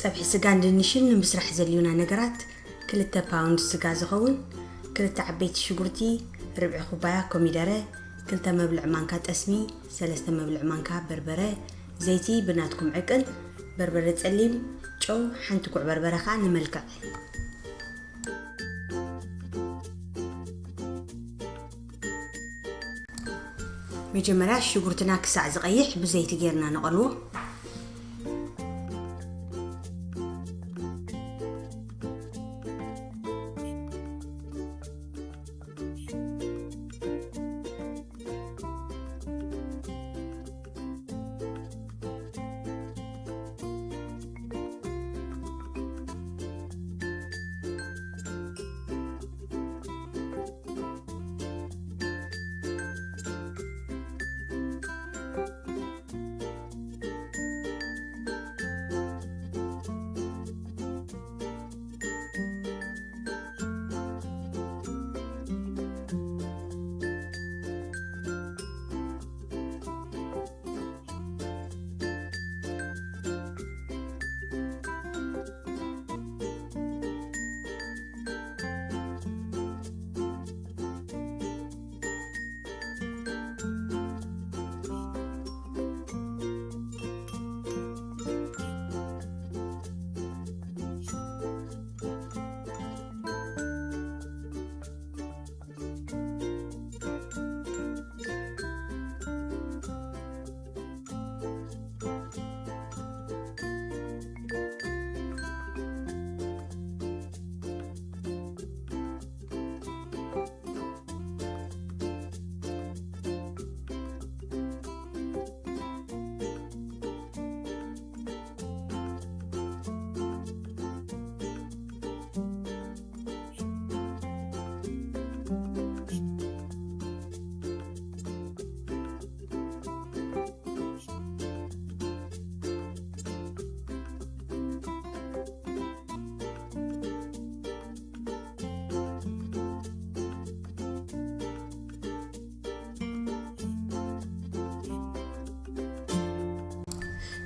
ጸብሒ ስጋን ድንሽን ንምስራሕ ዘድልዩና ነገራት፣ ክልተ ፓውንድ ስጋ ዝኸውን፣ ክልተ ዓበይቲ ሽጉርቲ፣ ርብዒ ኩባያ ኮሚደረ፣ ክልተ መብልዕ ማንካ ጠስሚ፣ ሰለስተ መብልዕ ማንካ በርበረ፣ ዘይቲ ብናትኩም ዕቅን፣ በርበረ ጸሊም፣ ጨው፣ ሓንቲ ኩዕ በርበረ ከኣ ንመልክዕ። መጀመርያ ሽጉርትና ክሳዕ ዝቐይሕ ብዘይቲ ጌርና ንቐልዎ።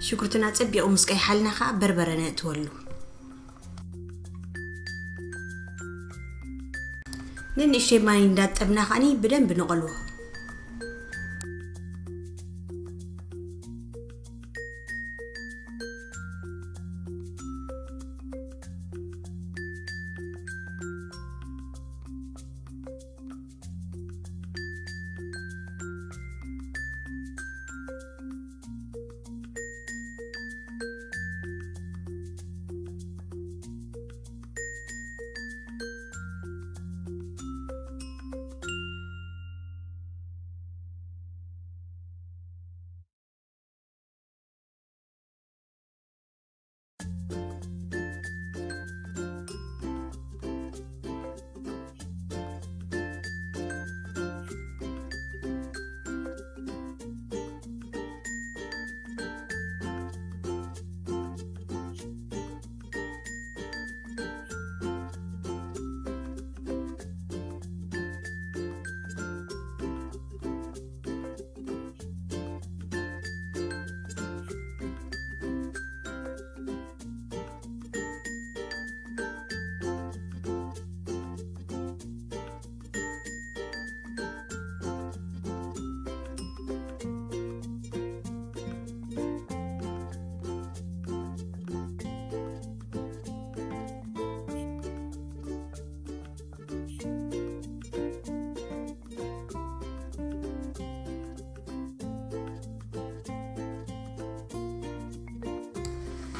ሽጉርትና ጸቢቑ ምስ ቀይሓልና ከኣ በርበረ ነእትወሉ። ንንእሽተይ ማይ እንዳጠብና ከኣኒ ብደንብ ንቐልዎ።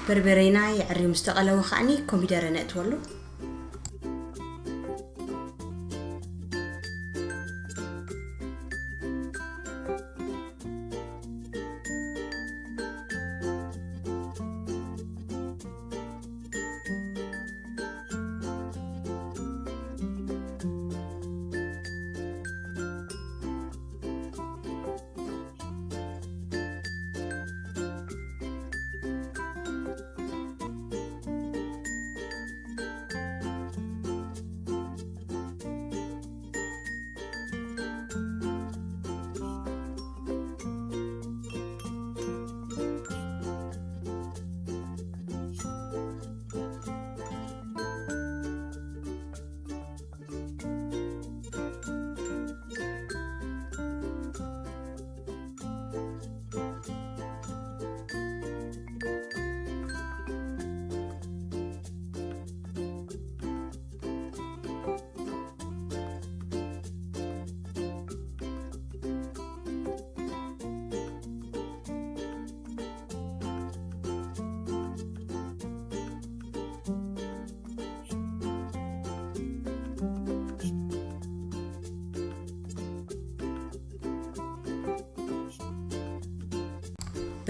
በርበሬና የዕርዩ ምስ ተቐለወ ከዓኒ ኮሚደረ ነእትወሉ።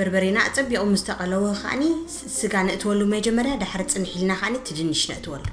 በርበሬና ኣጸቢቑ ምስ ተቐለወ ከዓኒ ስ-፣ ስጋ ነእትወሉ መጀመርያ፣ ዳሕሪ ጽንሕ ኢልና ከዓኒ እቲ ድንሽ ነእትወሉ።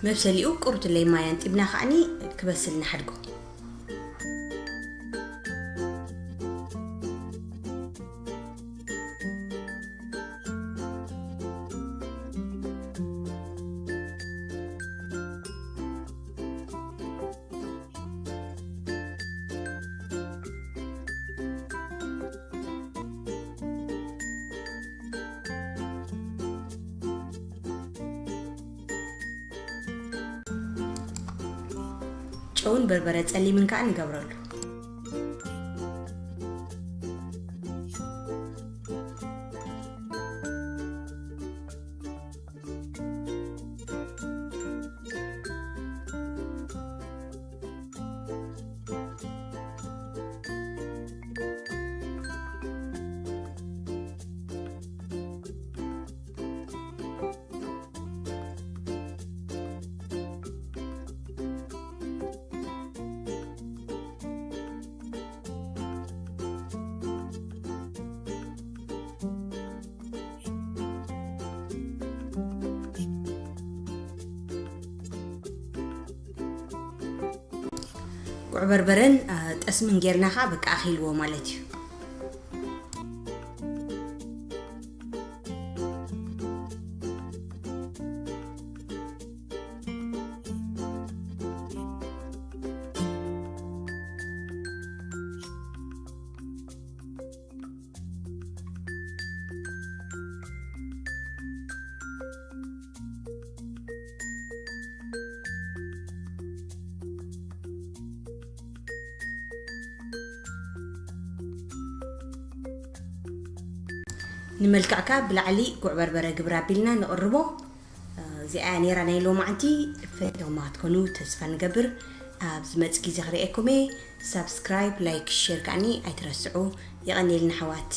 መብሰሊኡ ቁሩብ ለይማይ ኣንጢብና ከዓኒ ክበስል ንሓድጎ። ጨውን በርበረ ጸሊምን ከኣ ንገብረሉ። ጉዕ በርበረን፣ አ፣ ጠስምን ጌርና ኸዓ በቃ ኣኺልዎ ማለት እዩ። ንመልክዕካ ብላዕሊ ጉዕ በርበረ ግብር ኣቢልና ንቕርቦ። እዚኣ ነይራ ናይ ሎማዓንቲ። ፈቲኹማ ክትኮኑ ተስፋ ንገብር። ኣብ ዝመጽእ ግዜ ክርእየኩም እየ። ሳብስክራይብ፣ ላይክ፣ ሼር ከዓኒ ኣይትረስዑ። የቐንየልና ኣሕዋት።